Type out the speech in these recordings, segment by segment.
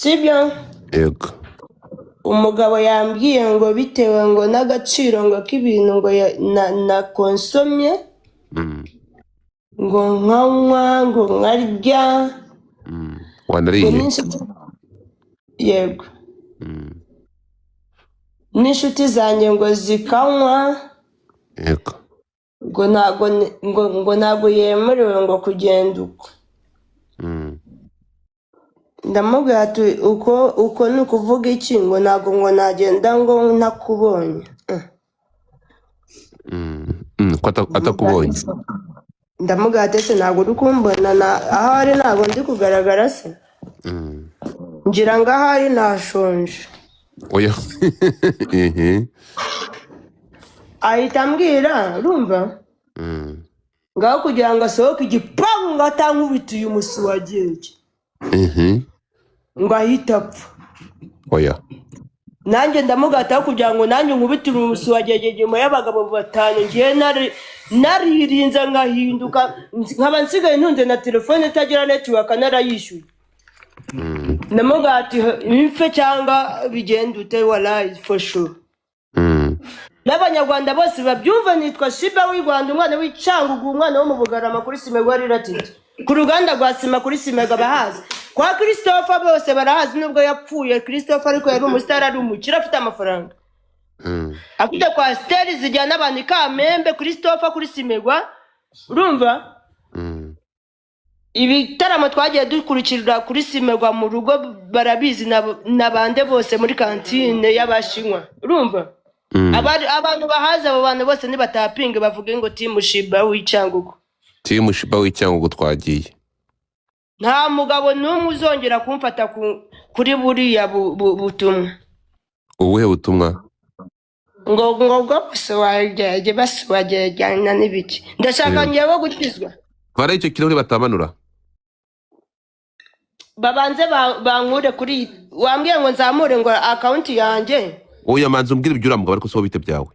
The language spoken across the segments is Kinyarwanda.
Sibyo? Yego. Umugabo yambwiye ngo bitewe ngo n'agaciro ngo k'ibintu ngo na konsomye, ngo nkanywa, ngo nkarya, ngo Wanariye? n'inshuti, yego, n'inshuti zanjye ngo zikanywa, ngo ntago ngo ntabwo yemerewe ngo kugenda uko. Ndamubwira ati: Uko ni ukuvuga iki?" Ngo ntabwo ngo nagenda ngo ntakubonye. Ko atakubonye? Ndamubwira ati: "Ese ntabwo uri kumbona ahari ntabwo ndi kugaragara se?" Ngira ngo ahari nashonje. Oya. Ahita ambwira, urumva, ngaho kugira ngo asohoke igipangu ngo atankubitiye umusuwagege, ngo ahite apfa. Oya. Nanjye ndamugataho kugira ngo nanjye nkubitire umusuwagege nyuma y'abagabo batanu, ngiye naririnze nkahinduka, nkaba nsigaye ntunze na telefone itagira network narayishyuye. Ndamubwira ati: "Impfe cyangwa bigende ute, warayi, for sure." N'Abanyarwanda bose babyumva, nitwa Shiba w'i Rwanda, umwana w'Icyangugu, umwana wo mu Bugarama kuri Simerwa Riratiti, ku ruganda rwa sima kuri Simerwa bahazi kwa Christopher, bose barahazi nubwo yapfuye Christopher, ariko yari umusitari, ari umukire, afite amafaranga, afite coaster zijyana abantu i Kamembe. Christopher kuri Simerwa, urumva, ibitaramo twagiye dukurikirira kuri Simerwa mu rugo barabizi, na bande bose muri kantine y'Abashinwa, urumva. Abantu bahazi, abo bantu bose nibatapinge bavuge ngo "Team Shiba w'Icyangugu". Team Shiba w'Icyangugu, twagiye. Nta mugabo n'umwe uzongera kumfata kuri buriya butumwa. Ubuhe butumwa? Ngo bwo busowagege basuwagegana n'ibiki, ndashaka ngewe gukizwa. Vara icyo kirahuri batamanura. Babanze bankure kuri wambwiye ngo nzamure ngo account yanjye. Oya, manza umbwire ibyo uriya mugabo, ariko si wowe, bite byawe?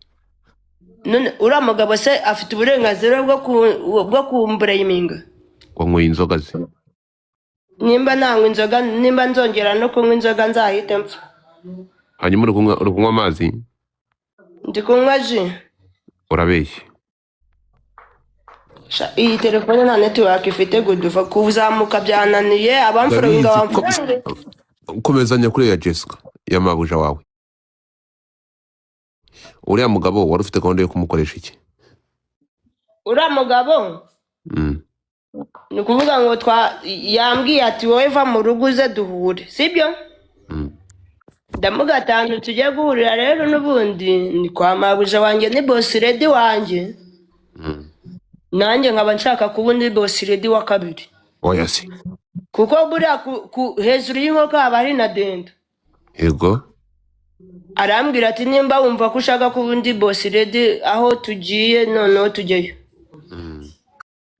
None uriya mugabo se afite uburenganzira bwo kumburayiminga? Wanyweye inzoga ze? Nimba nanywa inzoga, nimba nzongera no kunywa inzoga, nzahite mpfa. Hanyuma uri kunywa amazi? Ndi kunywa jus. Urabeshya. Sha, iyi telefone nta network ifite, guduva kuzamuka byananiye abamfollowinga. Ndabizi ko Bamfollowinga. Komezanya kuri ya Jessica ya mabuja wawe. Uriya mugabo wari ufite gahunda yo kumukoresha iki? Uriya mugabo, ni ukuvuga ngo yambwiye ati: "Wowe va mu rugo uze duhure," sibyo? Ndamuga atanu tugiye guhurira rero n'ubundi ni kwa mabuja wanjye, ni boss lady wanjye. Nanjye nkaba nshaka kuba undi boss lady wa kabiri. Oya se. Kuko buriya hejuru y'inkoko haba hari na dendo. Arambwira ati: "Nimba wumva ko ushaka kuba undi boss lady, aho tugiye noneho tujyeyo."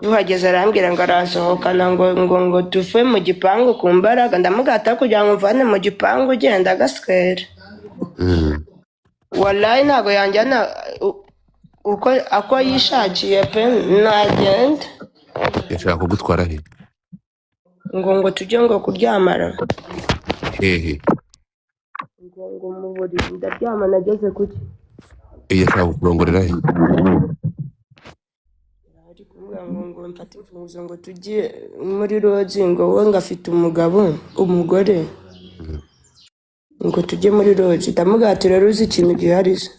Tuhageze arambwira ngo aransohokana ngo tuve mu gipangu ku mbaraga. Ndamugata kugira ngo mvane mu gipangu ugenda agaswera. Wallahi ntabwo yanjyana uko ako yishakiye pe, nagenda. Yashaka kugutwara he? Ngo tujye ngo kuryamara. Hehe? Ngo mu buriri ndaryama, nageze kuki? Yashaka kukurongorera he? Ari kuvuga ngo mfate imfunguzo ngo tujye muri lodge, ngo wowe ngo afite umugabo, umugore, ngo tujye muri lodge. Ndamubwira ati: "Rero uzi ikintu gihari se?"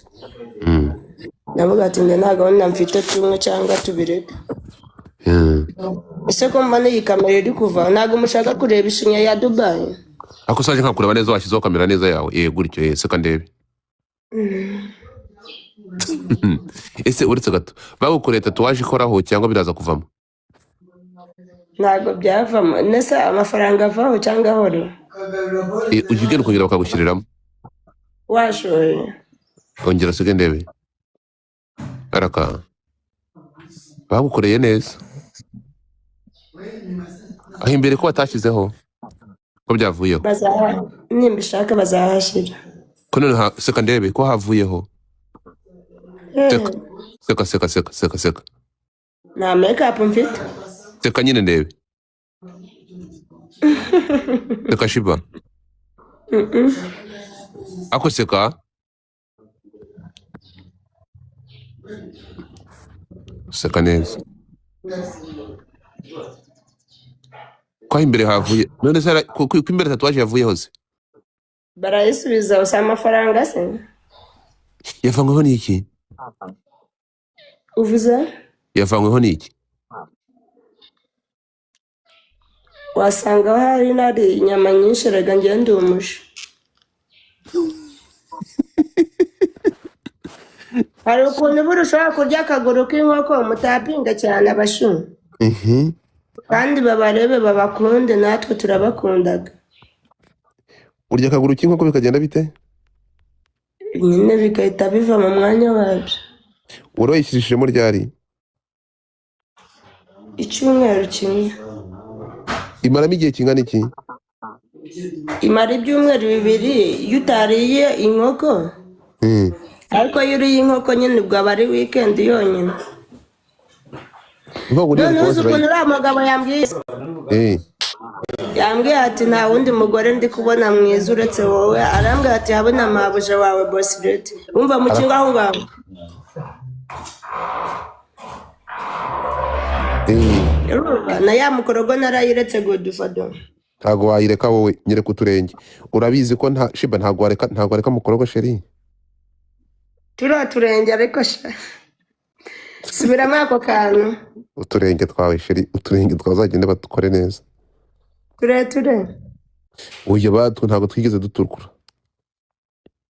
Ndamubwira ati: "Njye nta gahunda mfite, tumwe cyangwa tubireke." Ese ko mbona iyi kamera iri kuva, ntabwo mushaka kureba ishinya ya Dubayi? Ako saje nkakureba neza, washyizeho kamera neza yawe, gutyo, seka ndebe. Ese uretse gato, bagukoreye tatouage ikoraho cyangwa biraza kuvamo? Ntabwo byavamo nese, amafaranga avaho cyangwa ahoro. Ujya ugenda ukongera bakagushyiriramo. Washoye. Ongera usige ndebe. Araka bagukoreye neza aho imbere ko batashyizeho, ko byavuyeho? Bazaha, nimbishaka bazahashyira. Ko none seka ndebe ko havuyeho. Seka, seka, seka, seka, seka, seka. Nta makeup mfite. Seka nyine ndebe, seka Shiba. Mm-mm. Ako seka, seka neza. Ko aho imbere havuye none se ko imbere tatuwaje yavuyeho se? Barayisubiza usa amafaranga se? Yavanyweho n'iki? Uvuze? Yavanyweho n'iki? Wasanga hari nari inyama nyinshi, rega njye ndi umusha. Hari ukuntu buri ushobora kurya akaguru k'inkoko mutapinga cyane abashu. Kandi babarebe babakunde, natwe turabakundaga. Urya akaguru k'inkoko bikagenda bite? Nyine bigahita biva mu mwanya wabyo. Wari wayishyirishijemo ryari? Icyumweru kimwe. Imaramo igihe kingana iki? Imara ibyumweru 2 iyo utariye inkoko. Ariko iyo uriye inkoko nyine ubwo aba ari weekend yonyine. Uvuga ngo uriya Noneho uzi tatuwaje ukuntu uriya mugabo yambwiye? Yambwiye ati nta wundi mugore ndi kubona mwiza uretse wowe. Arambwira ati habona mabuja wawe boss lady. Umva mu kingo aho ngaho. Urumva, na ya mukorogo narayiretse Godfather. Ntago wayireka wowe, nyereka uturenge. Urabizi ko nta Shiba, ntago wareka, ntago wareka mukorogo chérie. Turiya turenge ariko sha. Subiramo ako kantu. Uturenge twawe chérie, uturenge twawe uzagende batukore neza. Tureture. Oya batwe ntago twigeze dutukura.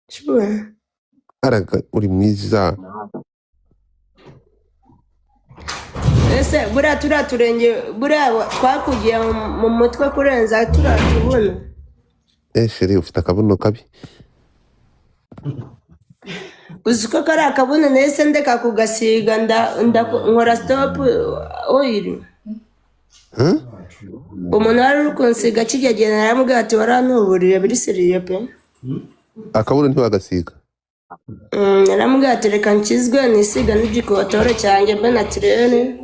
Sure. Araga uri mwiza. Ese buriya turiya turenge buriya twakugiye mu mutwe kurenza turiya tubona. Chérie ufite akabuno kabi. Uzi ko kari akabuno nahise ndeka kugasiga nkora stop oil. Huh? Umuntu wari uri kunsiga kijya gihe naramubwiye ati warantuburiye biri seriye pe. Akabuno ntiwagasiga. Naramubwiye ati reka nkizwe nisiga n'igikotoro cyanjye mbe naturere.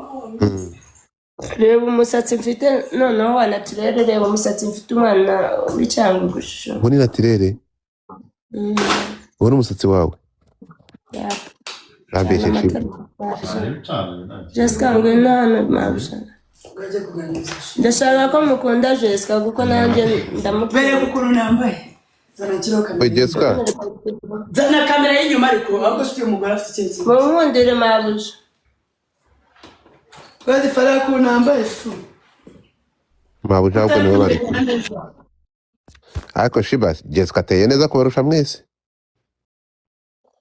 Reba umusatsi mfite noneho wa naturere, reba umusatsi mfite umwana w'icyangugu. Ngo ni naturere? Uwo ni umusatsi wawe? Yep. Ntabeshye Shiba. Jessica ngwino hano mabusha. Ndashaka ko mukunda Jessica kuko nanjye ndamukunda. Bereka ukuntu nambaye. Zana kiriho kamera. Oye Jessica. Zana kamera y'inyuma ariko ahubwo si uyu mugore afite ikihe kintu. Munkundire mabusha. Godfather ukuntu nambaye fu. Mabuja ahubwo niwe bari. Ariko Shiba Jessica ateye neza kubarusha mwese.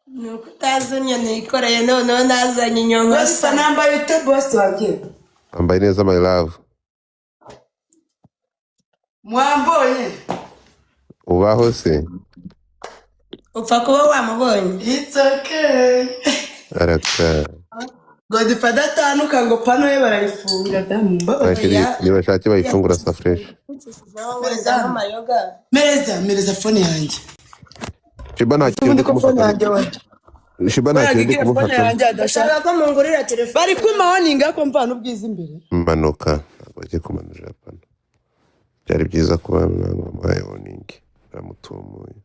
Nuko utazanye nikoreye noneho nazanye inyongo. Godfather nambaye ute boss wanjye? Ambaye neza my love. Mwambonye? Ubaho se? Upfa kuba wamubonye. It's okay. Araka. Godfather atanuka ngo pano ye barayifunga damu mbabaye. Nibashake bayifungura sa fresh. Mereza, mereza phone yanjye. Shiba nta kintu ndi kumufata. Shiba nta kintu ndi kumufata. Ndashaka ko mungurira telefone. Bari kuma waninga ko mvana ubwiza imbere. Manuka. Ntabwo bagiye kumanurira pano. Byari byiza kuba bamuhaye warning. Baramutumuye.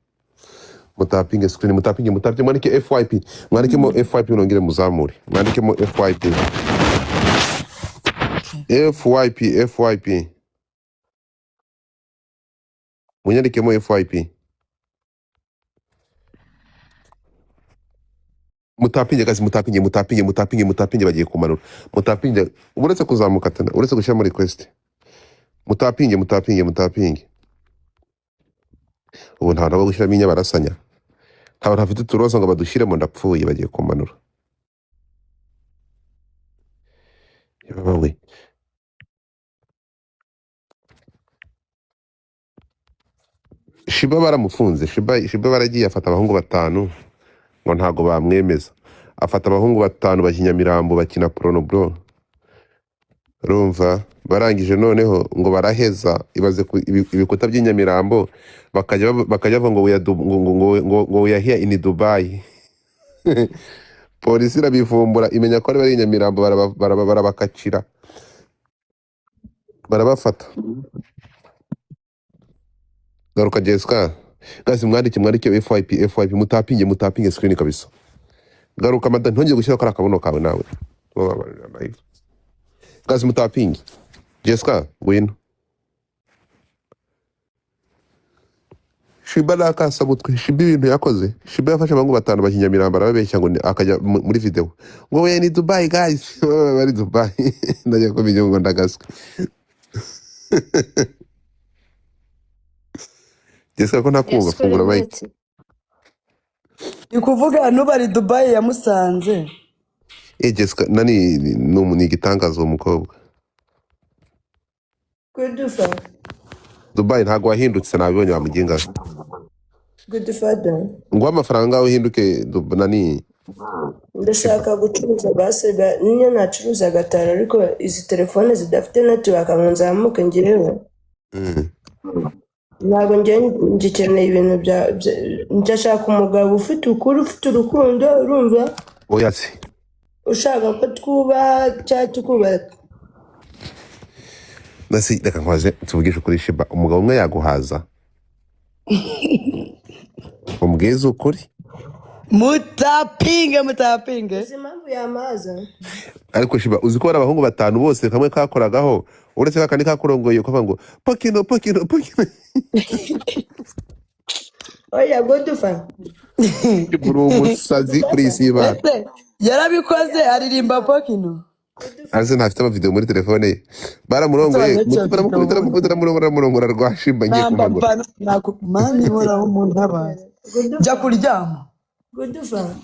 Mutapinge screen, mutapinge, mutapinge, mwandike FYP. Mwandikemo FYP nongere muzamure. Mwandikemo FYP. FYP, FYP. Munyandikemo FYP. Mutapinge guys, mutapinge, mutapinge, mutapinge, mutapinge bagiye kumanura. Mutapinge uretse kuzamuka tena, uretse gushyira muri request. Mutapinge, mutapinge, mutapinge. Ubu nta nabo gushyiramo inyabarasanya. Nta bantu bafite uturoza ngo badushyiremo, ndapfuye bagiye kumanura. Yewe. Shiba baramufunze, Shiba baragiye afata abahungu 5 ngo ntago bamwemeza. Afata abahungu 5 bajya Nyamirambo bakina porno bro. Urumva barangije noneho ngo baraheza ibaze ibikuta by'Inyamirambo bakajya bavuga ngo ngo we are here in Dubai. Polisi irabivumbura imenya ko ari Nyamirambo, barabakacira barabafata. Garuka Jessica. Guys, mwandike, mwandike FYP, FYP, mutapinge, mutapinge screen kabisa. Garuka mada, ntongere gushyiraho kariya kabuno kawe nawe. Bababarira live. Guys, mutapinge. Jessica, ngwino. Shiba nakasamutwe. Shiba ibintu yakoze. Shiba yafashe abahungu batanu bakinyamirambo arababeshya ngo akajya muri video ngo we ni Dubai guys. Bari Dubai. Ndajya kumenya ngo ndagaswe. Jessica ko ntakumva, Yesu fungura mic. limiti. Ni kuvuga n'ubari Dubai yamusanze. Eh Jessica nani ni igitangaza uwo mukobwa. Goodfather. Dubai ntago wahindutse, nabibonye wamuginga. Goodfather. Ngo amafaranga uhinduke nani. Ndashaka gucuruza basi niyo nacuruza gatanu, ariko izi telefone zidafite network ngo nzamuke ngewe. Ntabwo njye ngikeneye ibintu bya ndashaka umugabo ufite ukuri, ufite urukundo, urumva? Oya se. Ushaka ko twubaha cyangwa tukubaka. Nasi reka nkwaze tuvugishe ukuri Shiba, umugabo umwe yaguhaza. Umbwize ukuri. Mutapinge, mutapinge. Uzi impamvu yamaza? Ariko Shiba, uzi ko hari abahungu batanu bose kamwe kakoragaho, uretse kakandi kakurongoye ukavuga ngo pokino pokino pokino. Oya Godfather. Uri umusazi kuri iyi si y'Imana. Ese yarabikoze aririmba pokino. Ariko ntafite amavideo muri telefone ye. Baramurongoye, baramukubita, baramukubita, baramurongora, baramurongora rwa Shiba ngiye Namba kumagura. mvana nakumani ihoraho mu ntabare. Jya kuryama. Godfather.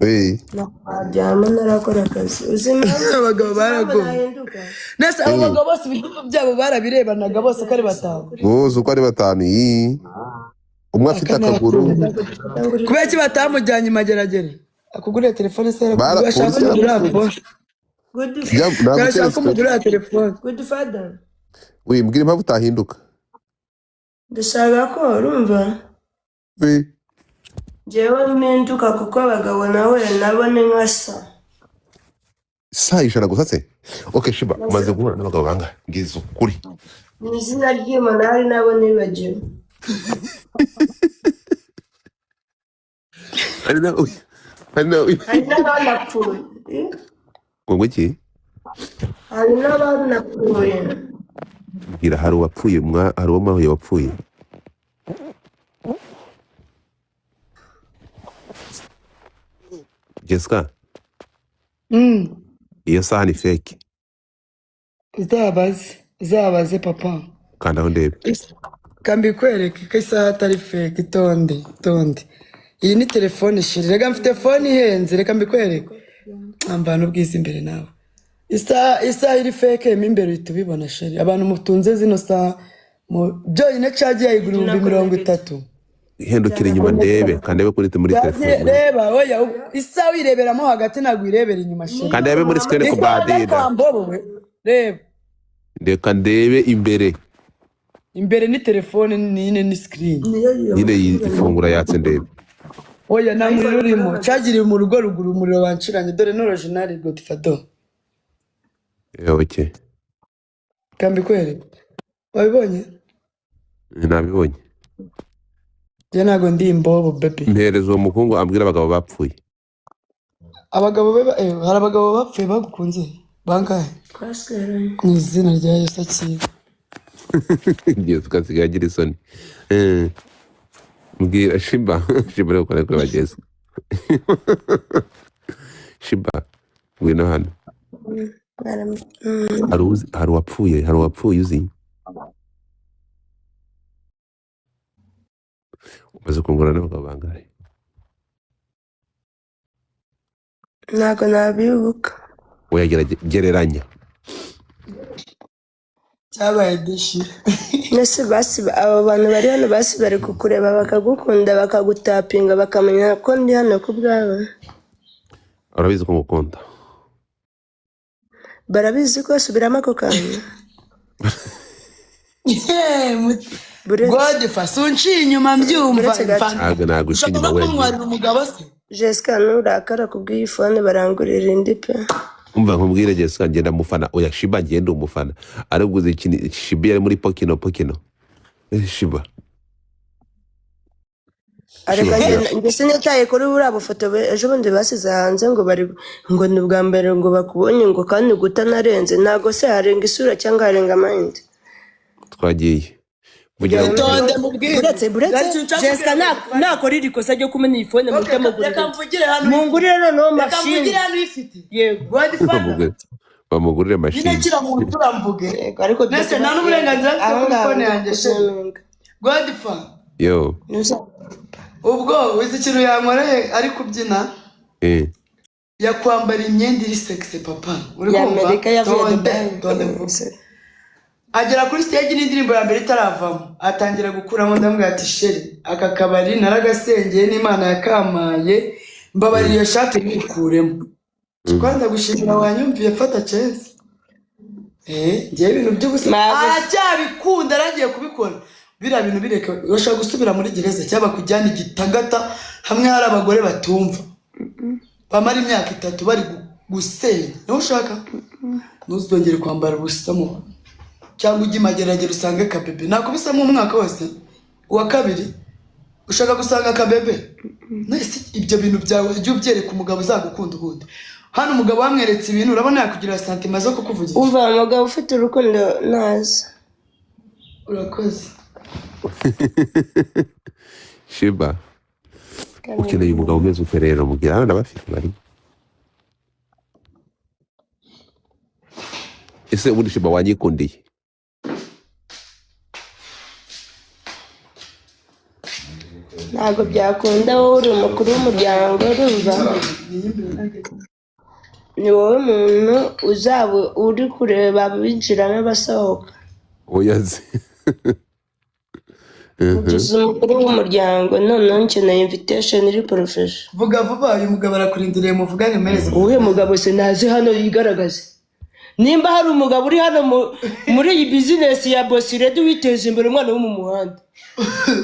Eh. Naryama narakora akazi. Uzi impamvu Abagabo baragowe. nahinduka? Nese abo bagabo bose ibihugu byabo barabirebanaga bose uko ari batanu. Bose uko ari batanu. Ii. Umwe afite akaguru. Kubera iki batamujyanye imageragere? Akuguriye telefone se Bara- bashaka polisi umugurira yaramufunze. phone. Bashaka umugurira telefone. Godfather. Oui, mbwira impamvu utahinduka. Ndashaka ko urumva Oui. njyewe mpinduka kuko abagabo nawe nabo ni nka sa. Saa ijana gusa se? Okay Shiba, umaze guhura n'abagabo bangahe? Mbwiza ukuri. Mu izina ry'Imana hari nabo nibagiwe. Hari na hari na Hari n'abanapfuye. ngo iki? Hari n'abanapfuye. Mbwira, hari uwapfuye hari uwo mwahuye wapfuye? Jessica, iyo saha ni fake. Uzabaze, uzabaze papa. Kanda aho ndebe. Kambikwereke ko isaha atari fake, itonde, itonde. Iyi ni telefone shiri. Reka mfite phone ihenze, reka mbikwereke. Ambana ubwiza imbere nawe. Isaha iri fake mo imbere uhita ubibona shiri. Abantu mutunze zino saha byonyine cagiye ayigura 30,000. Ihindukira inyuma ndebe, kandebe kuri muri telefone. Reba, oya, isaha uyireberamo hagati ntabwo uyirebera inyuma shiri. Kandebe muri screen ku badida. Reba. Reka ndebe imbere. Imbere ni telefone nyine ni screen. Nyine ifungura yatse ndebe. Oya nta muriro urimo. Cagiriye mu rugo ruguru umuriro wanciranye dore no original Godfather. Okay. Kambikwereke. Wabibonye? Nabibonye. Njye ntabwo ndi imbobo baby. Mpereza uwo muhungu ambwira abagabo bapfuye. Abagabo be hari abagabo bapfuye bagukunze? Bangahe? Twasweranye. Mu izina rya Yesu akira. Ngiye tukasigaye agira isoni. Mbwira Shiba, Shiba rero ukora kuri bageze. Shiba, ngwino hano. Hari uwapfuye, hari uwapfuye uzi? Umaze kungurana n'abagabo bangahe? Ntabwo nabibuka. Oya gereranya. Cyabaye dishi. Nese basi abo bantu bari hano basi bari kukureba bakagukunda bakagutapinga bakamenya ko ndi hano ku bwawe. Urabizi ko ngukunda. Barabizi ko subiramo ako kantu. Godfather sunciye inyuma mbyumva. Ntabwo naguca inyuma Ushobora wenyine. kuntwarira umugabo se? Jessica nurakara kubw'iyi phone barangurira indi pe. Umva nkubwire Jessica, ngenda mufana. Oya Shiba ngenda umufana. Ariko uzi ikintu Shiba yari muri Pokino Pokino. Shiba. Areka. Shiba, Njye vuga. Njye sinitaye kuri buriya bufoto ejo bundi basize hanze ngo bari ngo ni ubwa mbere ngo bakubonye, ngo kandi gutanarenze ntabwo se harenga isura cyangwa harenga mind. Twagiye vugira ngo Itonde mubwire. Buretse, buretse. Hari ikintu nshaka Jessica kubwira Godfather. Nakora iri kosa ryo kumena iyi phone Okay, muhite mugurira. Reka mvugire hano. Mungurire noneho Reka mashini. mvugire hano uyifite. Yego. Godfather. Bamugurire Nyine mashini. kira mu turamvuge. Yego, ariko Mbese nta n'uburenganzira mfite aho kuri ngaho phone yanjye, chérie. ndaguseminga. Godfather. Yo. Ubwo uzi ikintu yankoreye ari kubyina? Eh. Yakwambara imyenda iri sexy, papa, uri Ya kumva? Amerika yavuye Tonde, Dubai. tonde mvuge. Agera kuri stage n'indirimbo ya mbere itaravamo, atangira gukuramo. Ndamubwira ati: "Chéri, aka kabari naragasengeye n'Imana yakamaye, mbabarira, iyo shati ntukuremo." Kwanza ndagushimira wanyumviye, fata chance. Ngewe ibintu by'ubusa aracyabikunda, aragiye kubikora biriya bintu bireka. Urashobora gusubira muri gereza cyangwa bakujyana igitagata hamwe hari abagore batumva bamara imyaka 3 bari gusenya. Niho ushaka ntuzongere kwambara ubusa mu bantu, cyangwa ujye imageragere usange kabebe nakubisamo umwaka wose uwa kabiri ushaka gusanga akabebe. Nese ibyo bintu byawe ujye ubyereka umugabo uzagukunda? Ubundi hano umugabo wamweretse ibintu, urabona yakugira sentiments zo kukuvugisha? Umva, umugabo ufite urukundo naza. Urakoze. Shiba, ukeneye umugabo umeze ute rero? Mubwira hano ndabafite barimo. Ese ubundi Shiba wanyikundiye? Ntabwo byakunda, wowe uri umukuru w'umuryango, urumva, ni wowe muntu uzaba uri kureba abinjira n'abasohoka. Oya se. Ugize umukuru w'umuryango, noneho nkeneye invitation iri profession. Vuga vuba, uyu mugabo arakurindiriye, muvugane meza. Uwuhe mugabo se? Nazi hano yigaragaze. Nimba hari umugabo uri hano muri iyi business ya Bosiredi witeje imbere, umwana wo mu muhanda,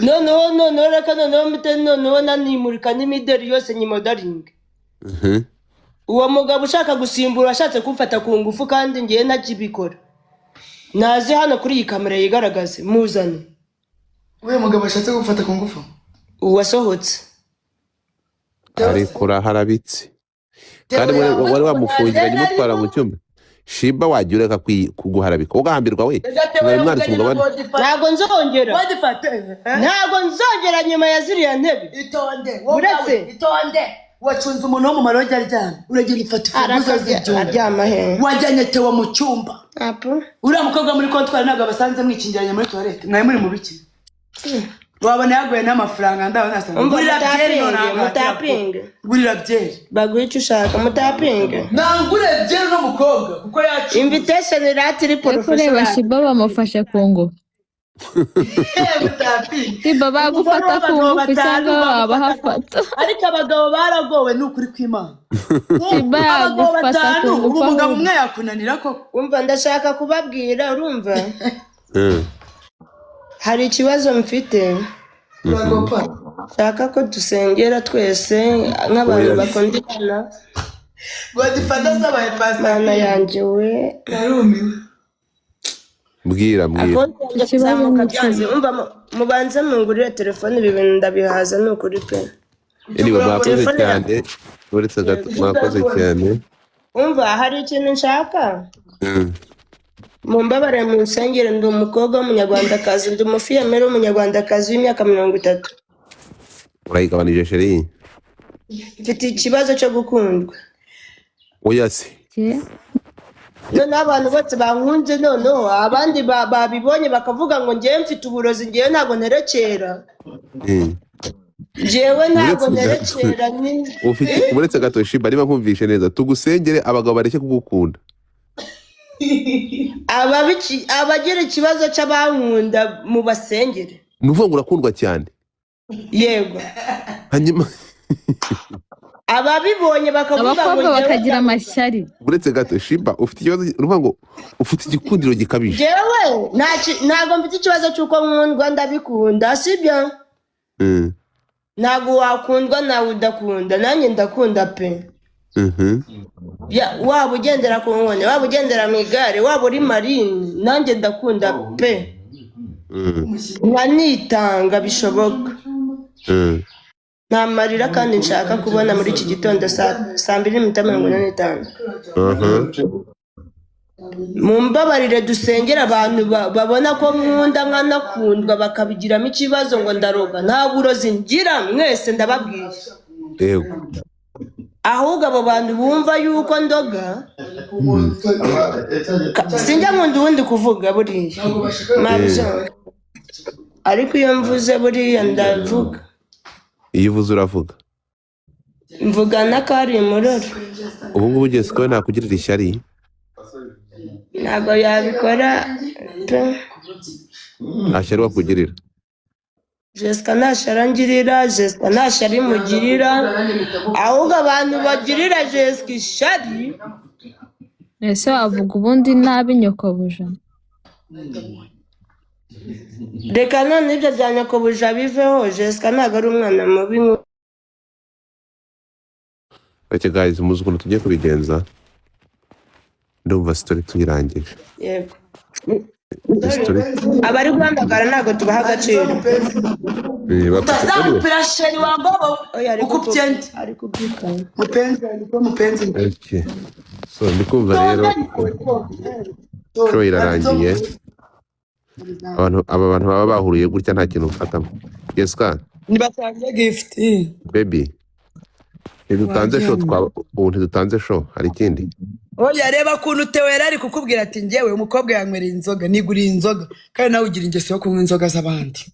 noneho reka noneho mpite noneho nanimurika n'imideri yose nyimodaringe. Uwo mugabo ushaka gusimbura, ashatse kumfata ku ngufu kandi ngewe ntakibikora, naze hano kuri iyi kamera yigaragaze, muzane. Uyu mugabo ashatse gufata ku ngufu? Uwasohotse. Ariko uraharabitse kandi wari wamufungiranye, umutwara mu cyumba. Shiba, wajya ureka kuguharabika ugahambirwa we. Mwari mwanditse umugabane. Ntabwo nzongera, ntabwo nzongera nyuma ya ziriya ntebe. Itonde wowe. Uretse. Ubwawe, itonde. Wacunze umuntu wo mu marogi aryamye, uragenda ufata imfunguzo Arakabya. z'ibyumba. Aryama he? Wajyanye Tewo mu cyumba. Apo. Uriya mukobwa muri comptoir ntabwo abasanze mwikingiranye muri toilette? Mwari muri mu biki? Wabona yaguye n'amafaranga, ndabona nasanga. Umva, Ngurira byeri. mutapinge, Nonaha. mutapinge. Ngurira byeri. Baguha icyo ushaka, mutapinge. Nangure byeri n'umukobwa kuko yacu. Invitation irati iri Ariko ureba. professional. Shiba bamufashe ku ngufu. Mutapinge. Shiba bagufata ku ngufu cyangwa wabahafata. Ariko abagabo baragowe, ni ukuri kw'Imana. Shiba Abagabo yagufata ku batanu, ubu ngufu umugabo ahubwo. umwe yakunanira koko? Umva, ndashaka kubabwira, urumva, hari ikibazo mfite. Uragopa. Nshaka ko dusengera twese nk'abantu Oya. bakunda Imana. Godfather asabaye pastor. Mana yanjye we! Narumiwe. Mbwira, mbwira. Akonti yanjye Ikibazo kuzamuka ni iki? byanze. Umva, mubanze mungurire telefone, ibi bintu ndabihaza, ni ukuri pe. Anyway, mwakoze Telefone cyane. Uretse gato, mwakoze cyane. Umva, hari ikintu nshaka. Mumbabare mu nsengero, ndi umukobwa w'umunyarwandakazi, ndi umufiyemeri w'umunyarwandakazi w'imyaka 30. Urayigabanije, chérie. Mfite ikibazo cyo gukundwa. Oya se. Jye? Noneho abantu bose bankunze, noneho abandi babibonye bakavuga ngo ngewe mfite uburozi, ngewe ntabwo nterekera. Ngewe ntabwo Uretse gato. nterekera ni Ufite, uretse gato Shiba, niba nkumvishe neza, tugusengere abagabo bareke kugukunda. Abagira ikibazo cy'abankunda mu basengere. Ni ukuvuga ngo urakundwa cyane? Yego. Hanyuma Ababibonye bakavuga ngo Abakobwa ngewe bakagira amashyari. Uretse gato Shiba, ufite ikibazo, uruvuga ngo ufite igikundiro gikabije. Ngewe ntabwo mfite ikibazo cy'uko nkundwa, ndabikunda, sibyo? Ntabwo wakundwa nawe udakunda, nanjye ndakunda pe. Waba ugendera ku nkoni, waba ugendera mu igare, waba uri marine, nanjye ndakunda pe. Nkanitanga bishoboka. Nta marira kandi nshaka kubona muri iki gitondo saa 2:45. Mumbabarire dusengere abantu babona ko nkunda nkanakundwa bakabigiramo ikibazo ngo ndaroga. Nta burozi ngira, mwese ndababwiye. Ahubwo abo bantu bumva yuko ndoga, sinjya nkunda ubundi kuvuga buriya mabyo, ariko iyo mvuze buriya ndavuga. Iyo uvuze uravuga. Mvuga n'akari imurora. Ubu ngubu Jessica we ntakugirira ishyari? Ntabwo yabikora pe. Nta shyari wakugirira? Jessica nta shyari angirira, Jessica nta shyari mugirira, ahubwo abantu bagirira Jessica ishyari. Ese wavuga ubundi nabi nyokobuja? Reka none ibyo bya nyokobuja biveho. Jessica ntabwo ari umwana mubi. Okay guys, muzi ukuntu tugiye kubigenza. Ndumva story tuyirangije. Yego. Story. Abari guhamagara ntabwo tubaha agaciro. Utazamupira chéri wa mbobo. Oya, ari Ukupye nde? Ari kubyikana. Mupenzi alikuwa mupenzi. Okay. So ndi kumva rero show irarangiye. Abantu, aba bantu baba bahuriye gutya nta kintu mfatamo. Jessica. Nibatange gift. Baby, ntidutanze show. Wajyanye. Twaba ubu ntidutanze show, hari ikindi? Oya, reba ukuntu Theo yari ari kukubwira ati: "Njyewe umukobwa yanywereye inzoga, niguriye inzoga," kandi nawe ugira ingeso yo kunywa inzoga z'abandi.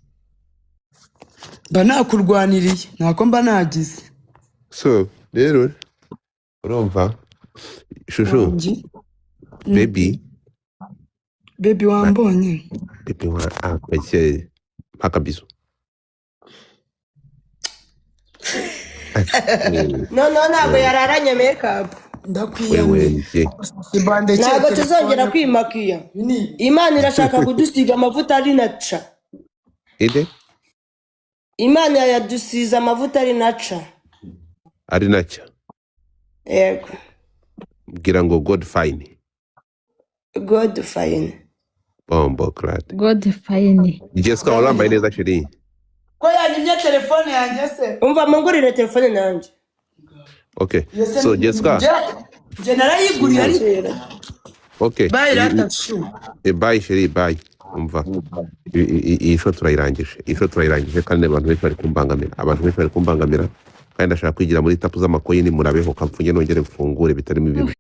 Mba nakurwaniriye, ntako mba nagize. So rero urumva shushu. Wanjye. Baby. Baby wambonye. Baby wa, ah, peke mpaka bizu. Noneho ntabwo yararanye makeup. Ndakwiyamye. Wewe njye. Ibandekeye. Ntabwo tuzongera Telefone kwimakiya. Ni Imana irashaka kudusiga amavuta ari naca. Inde? Imana yadusize amavuta ari naca. Ari nacyo. Yego. Mbwira ngo God fine. God fine. Bombo clad. God fine. Jessica, wari wambaye neza chérie. Ko yanyimye telefone yanjye se? Umva, mungurire telefone nanjye. Okay. Iyo se? So Jessica. Njye narayiguriye ariko. Okay. Bye rata shu. Bye chérie, bye. Umva, iyi show turayirangije, iyi show turayirangije, kandi abantu benshi bari kumbangamira, abantu benshi bari kumbangamira, kandi ndashaka kwigira muri tapu z'amakoyini. Murabeho, kamfunge nongere mfungure bitarimo ibintu.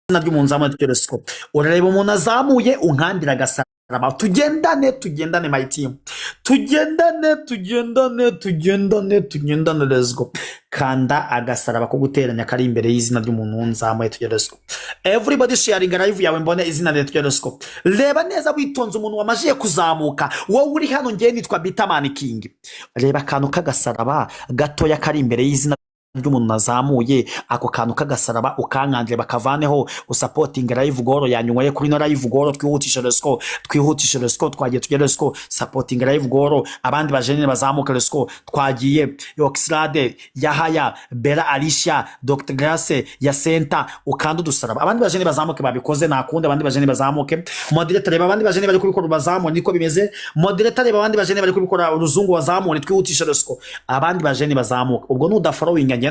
Izina ry'umuntu uzamuye telescope, urareba umuntu azamuye, unkandira agasaraba, tugendane, tugendane, my team, tugendane, tugendane, tugendane, tugendane, let's go. Kanda agasaraba ko guteranya kari imbere y'izina ry'umuntu nzamuye, tujye, let's go. Everybody sharing live yawe, mbone izina rye, tujye, let's go. Reba neza witonze umuntu wamajije kuzamuka. Wowe uri hano, ngewe nitwa Bitamani King. Reba akantu k'agasaraba gatoya kari imbere y'izina ry'umuntu nazamuye, ako kantu k'agasaraba ukankandire bakavaneho, usupportinga live goal yanyunyweye kuri no live goal. Twihutishe, let's go, twihutishe, let's go, twagiye, tujye, let's go. Supportinga live goal, abandi bajenene bazamuka, let's go, twagiye. Oxlade, Yahaya, Bella, Alicia, Dr Grace, Yasenta, ukanda udusaraba, abandi bajene bazamuke. Babikoze nakundi, abandi bajene bazamuke. Moderator, reba abandi bajene bari kubikora bazamure, niko bimeze. Moderator, reba abandi bajene bari kubikora, uruzungu bazamure, twihutishe, let's go, abandi bajene bazamuke. Ubwo nudafollowinga.